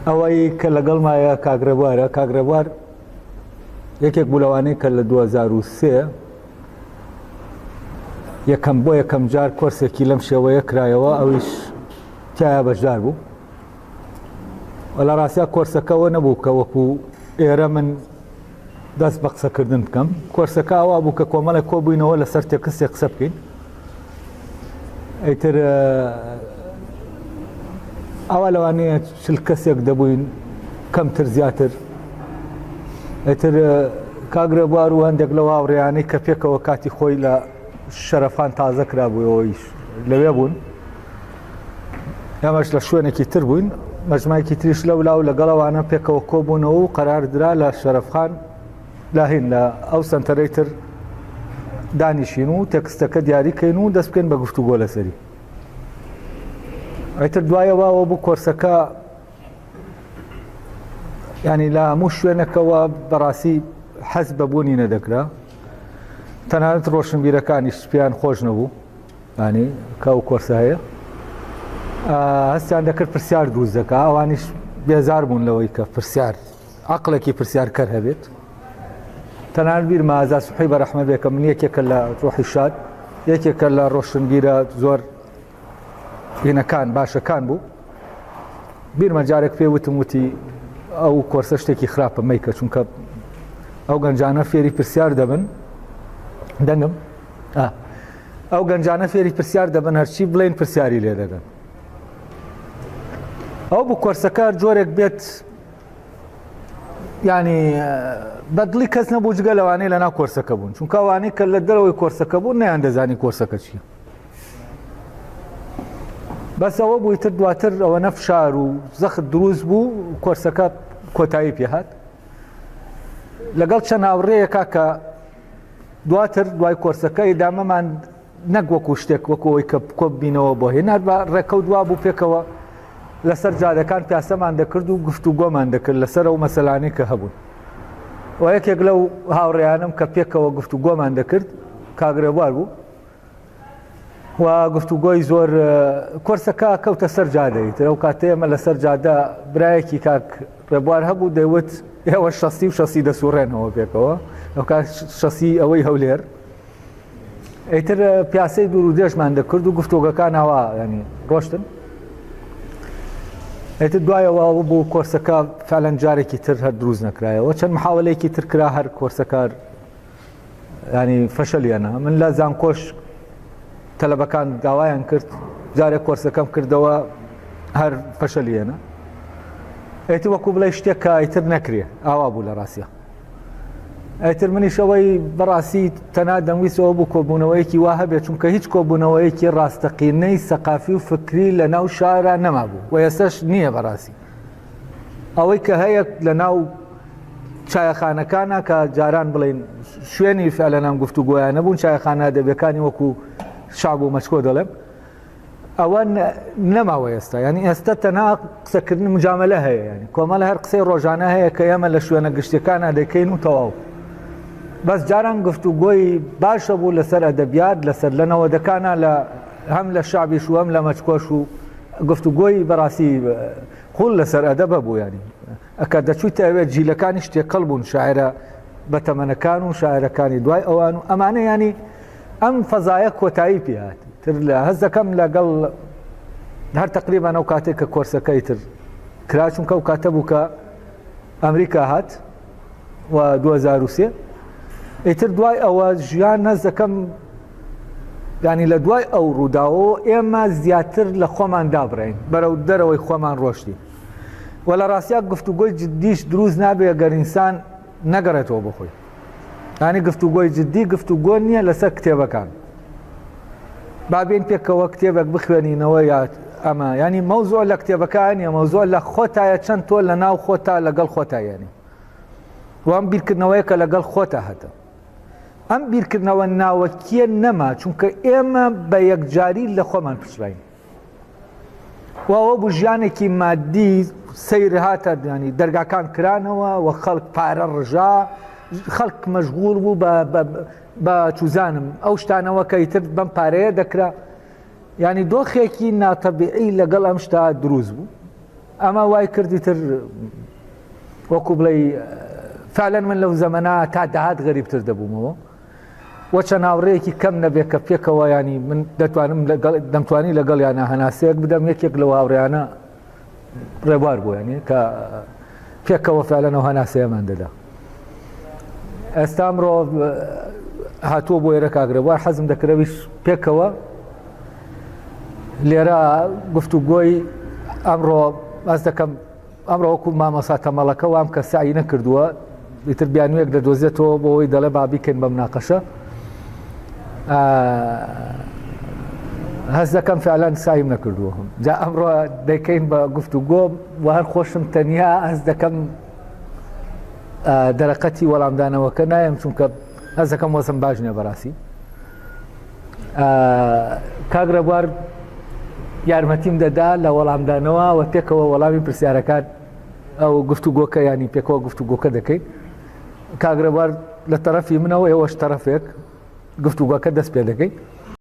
ئەوەی کە لەگەڵمایە کاک ڕێبوارە. کاک ڕێبوار یەکێک بوو لەوانەی کە لە 2003 یەکەم بۆ یەکەم جار کۆرسێکی لەم شێوەیە کرایەوە، ئەویش تایە بەشدار بوو. و لە ڕاستیا کۆرسەکەەوە نەبوو کە وەکو ئێرە من دەست بە قسەکردن بکەم. کۆرسەکە ئەوە بوو کە کۆمەڵێک کۆبووینەوە لەسەر تێکستێک قسە بکەین. ئیتر ئەوە لەوانەیە 40 کەسێک دەبووین، کەمتر زیاتر. ئیتر کاک ڕێبوار و هەندێک لەو هاوڕێیانەی کە پێکەوە کاتی خۆی لە شەرەفخان تازە کرابوویەوەیش لەوێ بوون. ئێمەش لە شوێنێکی تر بووین، مەجمایەکی تریش لەولا و لەگەڵەوانە پێکەوە کۆبوونەوە و قەرار درا لە شەرەفخان لاهین لە ئەو سەنتەرەی تر دانیشین و تێکستەکە دیاری کەین و دەست بکەین بە گفتوگۆ لەسەری. ئیتر دوایەوە ئەوە بوو کۆرسەکە ینی لە هەموو شوێنەکەوە بەڕاستی حەز بە بوونی نەدەکرا، تەنانەت ڕۆشنبیرەکانیش پێیان خۆش نەبوو ینی کە ئەو کۆرسە هەیە. هەستیان دەکرد پرسیار دروست دەکا، ئەوانیش بێزار بوون لەوەی کە پرسیار عەقڵێکی پرسیارکەر هەبێت. تەنانەت بیرمە ئازاد سوحی بە ڕەحمە بێ کە من یەکێکە لە ڕۆحی شاد، یەکێکە لە ڕۆشنبیرە زۆر هینەکان باشەکان بوو. بیرمە جارێک پێ وتم، وتی ئەو کۆرسە شتێکی خراپە مەیکە، چونکە ئەو گەنجانە فێری پرسیار دەبن. دەنگم ئەو گەنجانە فێری پرسیار دەبن، هەرچی بڵێن پرسیاری لێ دەگەن. ئەو بوو کۆرسەکە جۆرێک بێت ینی بەدڵی کەس نەبوو جگە لەوانەی لەناو کۆرسەکە بوون، چونکە ئەوانەی کە لە دەرەوەی کۆرسەکە بوون نەیان دەزانی کۆرسەکە چییە. بەس ئەوە بووی تر دواتر ئەوە نەفشار و زەخت دروست بوو، کۆرسەکە کۆتایی پێهات لەگەڵ چەند هاوڕێیەکە کە دواتر دوای کۆرسەکە ئیدامەمان نەک وەکو شتێک وەکو ئەوەی کە کۆببینەوە بۆ هێنار بە ڕێکەوت وا بوو پێکەوە لەسەر جادەکان پیاسەمان دەکرد و گفتوگۆمان دەکرد لەسەر ئەو مەسەلانەی کە هەبوون. و یەکێک لەو هاوڕێیانم کە پێکەوە گفتوگۆمان دەکرد کاک ڕێبوار بوو و گفتوگۆی زۆر کۆرسەکە کەوتە سەر جادەی تر. ئەو کاتە ئێمە لەسەر جادە برایەکی کاک ڕێبوار هەبوو دەیوت ئێوە شەستی و شەسی دەسوڕێنەوە پێکەوە، ئەو کات شەسی ئەوەی هەولێر. ئیتر پیاسەی دوور و درێژمان دەکرد و گفتوگەکان ئاوا ینی ڕۆشتن. ئیتر دوایەوە ئەوە بوو کۆرسەکە فعلەن جارێکی تر هەر دروست نەکرایەوە، چەند محاولەیەکی تر کرا هەر کۆرسەکار ینی فەشەلیانە. من لە زانکۆش تەلەبەکان داوایان کرد جارێک کۆرسەکەم کردەوە هەر فەشەلیانە. ئیتر وەکو بڵێ شتێک کە ئیتر نەکرێ ئاوا بوو لە ڕاستە. ئیتر منیش ئەوەی بەڕاستی تەنها دەمویست ئەوە بوو کۆبوونەوەیەکی وا هەبێت، چونکە هیچ کۆبوونەوەیەکی ڕاستەقینەی سەقافی و فکری لە ناو شارا نەمابوو و ئێستاش نییە بەڕاستی. ئەوەی کە هەیە لە ناو چایەخانەکانە کە جاران بڵین شوێنی فعلەن ئەم گفتوگۆیانە بوون، چایەخانە ئەدەبیەکانی وەکو شعب و مەچکۆ دەڵێم، ئەوە نەماوە ئێستا. یعنی ئێستا تەنها قسەکردن مجاملە هەیە، یعنی کۆمەڵە هەر قسەی ڕۆژانە هەیە کە ئێمە لە شوێنە گشتیەکانە دەکەین و تەواو. بەس جاران گفتوگۆی باشە بوو لەسەر ئەدەبیات، لەسەر لە نەوەدەکانە لە هەم لە شعبیش و هەم لە مەچکۆش و گفتوگۆی بەڕاستی قوڵ لەسەر ئەدەبە بوو. یعنی ئەکە دەچوویتە ئەوێ جیلەکانیش تێکەڵ بوون، شاعرە بەتەمەنەکان و شاعرەکانی دوای ئەوان و ئەمانە، ینی ئەم فەزایە کۆتایی پێهات تر لە هەست دەکەم لەگەڵ هەر تقریبان ئەو کاتێک کە کۆرسەکەی تر کرا، چونکە ئەو کاتە بوو کە ئەمریکا هات و 2003 ئیتر دوای ئەوە ژیان هەست دەکەم ینی لە دوای ئەو ڕووداوە ئێمە زیاتر لە خۆمان دابڕین، بەرەو دەرەوەی خۆمان ڕۆشتین و لە ڕاستیا گفتوگۆی جددیش دروست نابێ گەر ئینسان نەگەڕێتەوە بۆ خۆی. ینی گفتوگۆی جددی گفتوگۆ نییە لەسەر کتێبەکان، با بێن پێکەوە کتێبێک بخوێنینەوە یا ئەمە، ینی مەوزوع لە کتێبەکان نیە، مەوزوع لە خۆتایە، چەند تۆ لە ناو خۆتا لەگەڵ خۆتا، ینی وام بیرکردنەوەیە کە لەگەڵ خۆتا هەتە. ئەم بیرکردنەوە ناوەکیە نەما، چونکە ئێمە بە یەکجاری لە خۆمان پچڕاین و ئەوە بوو ژیانێکی مادی سەیر هاتە، ینی دەرگاکان کرانەوە و خەڵک پارە ڕژا، خەڵک مەشغوڵ بوو بە چوزانم ئەو شتانەوە کە ئیتر بەم پارەیە دەکرا. ینی دۆخێکی ناتەبیعی لەگەڵ ئەم شتا دروست بوو. ئەمە وای کردی تر وەکو بڵێ فعلا من لەو زەمەنا تا داهات غەریبتر دەبوومەوە و چەند هاوڕێیەکی کەم نەبێت کە پێکەوە ینی من دەتوانم لەگەڵ دەمتوانی لەگەڵیانە هەناسەیەک بدەم، یەکێک لەو هاوڕێیانە ڕێبوار بوو، ینی کە پێکەوە فعلەن ئەو هەناسەیەمان دەدا. ئێستا ئەمڕۆ هاتووە بۆ ئێرە کاک ڕێبوار، حەزم دەکرەویش پێکەوە لێرە گفتوگۆی ئەمڕۆ ئەس دەکەم. ئەمڕۆ وەکو مامۆستا تەمەڵەکە وام کە سەعی نەکردووە، ئیتر بیانوویەک دەدۆزێتەوە بۆ ئەوەی دەڵێ با بیکەین بە مناقەشە. هەست دەکەم فعلەن سعیم نەکردووە، جا ئەمڕۆ دەکەین بە گفتوگۆ و هەر خۆشم تەنیا هەست دەکەم دەرەقەتی وەڵامدانەوەکە نایم، چونکە هەست دەکەم وەزم باش نییە بەڕاستی. کاک ڕێبوار یارمەتیم دەدا لە وەڵامدانەوە و پێکەوە وەڵامی پرسیارەکان ئەو گفتوگۆکە، ینی پێکەوە گفتوگۆکە دەکەین. کاک ڕێبوار لە تەرەفی منەوە، ئێوەش تەرەفێک، گفتوگۆکە دەست پێ دەکەین.